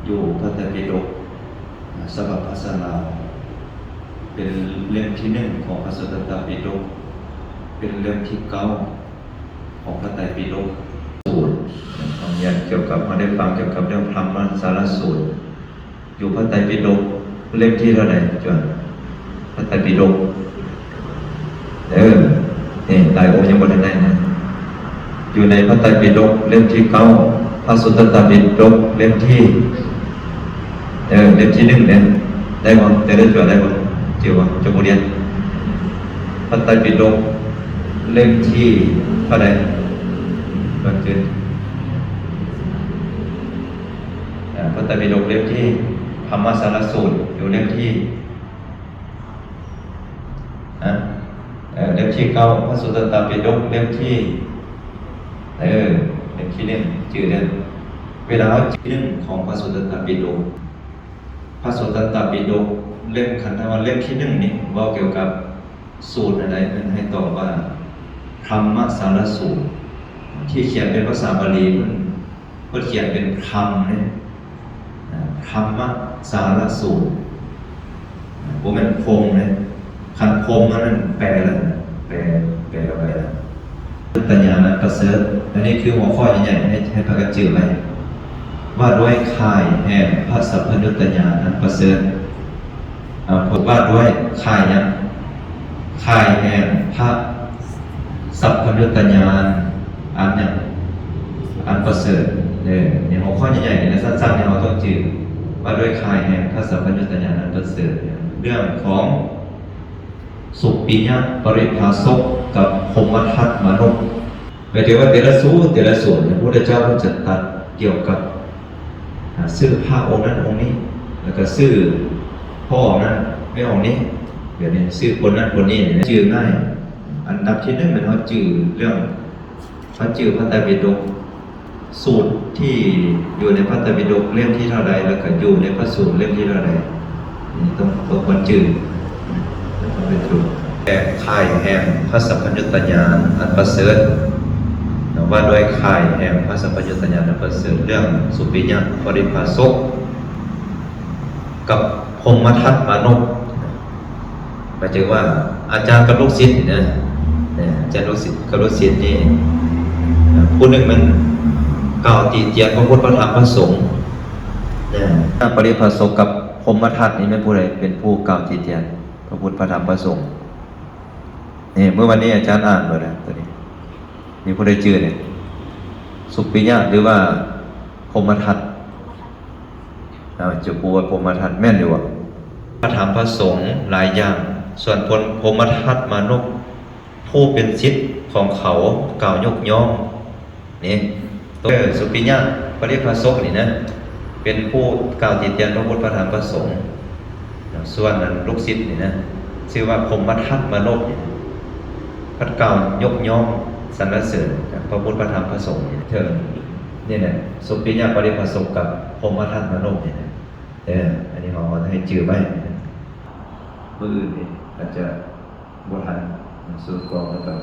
ຢູ່ພະໄຕປິດົກ ສະບັບພາສາລາວ ເປັນເຫຼັ້ມທີໜຶ່ງຂອງພະສຸດຕະຕະປິດົກ ເປັນເຫຼັ້ມທີເກົ້າຂອງພະໄຕປິດົກ. ສູດ ເຮົາຮຽນກ່ຽວກັບ ເຮົາໄດ້ຟັງກ່ຽວກັບເລື່ອງທຳມະສາລະສູດ ຢູ່ພະໄຕປິດົກເຫຼັ້ມທີເທົ່າໃດ? ຈວນ ພະໄຕປິດົກ ເອີ ເອີ ຫຼາຍອົງຍັງບໍ່ທັນໄດ້ນະ ຢູ່ໃນພະໄຕປິດົກເຫຼັ້ມທີເກົ້າ ພະສຸດຕະຕະປິດົກເຫຼັ້ມທີ ເອີ ເຫຼັ້ມທີໜຶ່ງເດ້ ໄດ້ບໍ່? ຈະໄດ້ຈວນໄດ້ບໍ່? ຈື່ບໍ່? ຈະບໍ່ຮຽນ ພະໄຕປິດົກເຫຼັ້ມທີເທົ່າໃດ? ເບິ່ງຈື່ ເອີ ພະໄຕປິດົກເຫຼັ້ມທີ ທຳມະສາລະສູດ ຢູ່ເຫຼັ້ມທີ ນະ ເອີ ເຫຼັ້ມທີເກົ້າ ພະສຸດຕະຕະປິດົກເຫຼັ້ມທີ ເອີ ເຫຼັ້ມທີໜຶ່ງ ຈື່ເດີ ເວລາເຮົາຈື່ ໜຶ່ງຂອງພະສຸດຕະຕະປິດົກ ພະສຸດຕະຕະປິດົກເຫຼັ້ມ ຄັນຖ້າວ່າເຫຼັ້ມທີໜຶ່ງນີ້ ເວົ້າກ່ຽວກັບສູດອັນໃດ ເພິ່ນໃຫ້ຕອບວ່າ ທຳມະສາລະສູດ ທີ່ຂຽນເປັນພາສາບາລີ ເພິ່ນ ເພິ່ນຂຽນເປັນທຳເດ້ ທຳມະສາລະສູດ ບໍ່ແມ່ນພົມເດ້ ຄັນພົມມັນແປແລ້ວ ແປ ແປອອກໄປແລ້ວ ປະຍຸດຕະຍານອັນປະເສີດ ອັນນີ້ຄືຫົວຂໍ້ໃຫຍ່ໆ ໃຫ້ ໃຫ້ພາກັນຈື່ໄວ້ ວ່າດ້ວຍຂ່າຍແຫ່ງພະສັບພະຍຸດຕະຍານອັນປະເສີດ. ເອີ ເພິ່ນວ່າດ້ວຍຂ່າຍຫຍັງ? ຂ່າຍແຫ່ງພະສັບພະຍຸດຕະຍານອັນຫຍັງ? ອັນປະເສີດ. ເອີ ໃນຫົວຂໍ້ໃຫຍ່ໆນີ້ນະ ສັ້ນໆນີ້ເຮົາຕ້ອງຈື່ ວ່າດ້ວຍຂ່າຍແຫ່ງພະສັບພະຍຸດຕະຍານອັນປະເສີດ ເລື່ອງຂອງສຸປິຍະປະລິພາສົກກັບພົມມະທັດມະນຸດ. ໝາຍເຖິງວ່າແຕ່ລະສູດ ແຕ່ລະສູດ ພະພຸດທະເຈົ້າເພິ່ນຈະຕັດກ່ຽວກັບ ອາ ຊື່ພະອົງນັ້ນອົງນີ້ ແລ້ວກໍຊື່ພໍ່ນັ້ນແມ່ອົງນີ້ ແບບນີ້ ຊື່ຄົນນັ້ນຄົນນີ້ ຈື່ງ່າຍ. ອັນດັບທີໜຶ່ງແມ່ນເຮົາຈື່ເລື່ອງ ເຮົາຈື່ພະໄຕປິດົກ ສູດທີ່ຢູ່ໃນພະໄຕປິດົກເຫຼັ້ມທີເທົ່າໃດ ແລ້ວກໍຢູ່ໃນພະສູດເຫຼັ້ມທີເທົ່າໃດ. ນີ້ຕ້ອງ ຕ້ອງຄວນຈື່ ຕ້ອງໄປຈື່ ແຕ່ຂ່າຍແຫ່ງພະສັບພະຍຸດຕະຍານອັນປະເສີດ ວ່າດ້ວຍຂ່າຍແຫ່ງພະສັບພະຍຸດຕະຍານອັນປະເສີດ ເລື່ອງສຸປິຍະປະລິພາສົກກັບພົມມະທັດມະນຸດ. ໝາຍເຖິງວ່າອາຈານກັບລູກສິດນີ້ນະ ອາຈານລູກສິດກັບລູກສິດນີ້ ຜູ້ໜຶ່ງແມ່ນກ່າວຕິຕຽນພະພຸດ ພະທຳ ພະສົງ. ປະລິພາສົກກັບພົມມະທັດນີ້ແມ່ນຜູ້ໃດເປັນຜູ້ກ່າວຕິຕຽນພະພຸດ ພະທຳ ພະສົງ? ນີ້ ມື້ວານນີ້ອາຈານອ່ານເບິດແລ້ວໂຕນີ້ ມີຜູ້ໃດຈື່ນີ້? ສຸປິຍະ ຫຼືວ່າພົມມະທັດ? ເຈົ້າຄູວ່າພົມມະທັດແມ່ນຢູ່ບໍ່? ພະທຳພະສົງຫຼາຍຢ່າງ ສ່ວນພົມ ພົມມະທັດມານຸດ ຜູ້ເປັນສິດຂອງເຂົາກ່າວຍົກຍ້ອງນີ້ ເອີ ສຸປິຍະປະລິພາສົກນີ້ນະ ເປັນຜູ້ກ່າວຕິຕຽນພະພຸດ ພະທຳ ພະສົງ. ສ່ວນອັນລູກສິດນີ້ນະ ຊື່ວ່າພົມມະທັດມານຸດນີ້ ພັດກ່າວຍົກຍ້ອງສັນລະເສີນພະພຸດ ພະທຳ ພະສົງນີ້. ເຖິງ ນີ້ແຫຼະ ສຸປິຍະປະລິພາສົກກັບພົມມະທັດມານຸດນີ້ນະ. ເອີ ອັນນີ້ເຮົາໃຫ້ຈື່ໄວ້ ມື້ອື່ນນີ້ອາດຈະບໍ່ທັນສູດກອງແລ້ວກໍ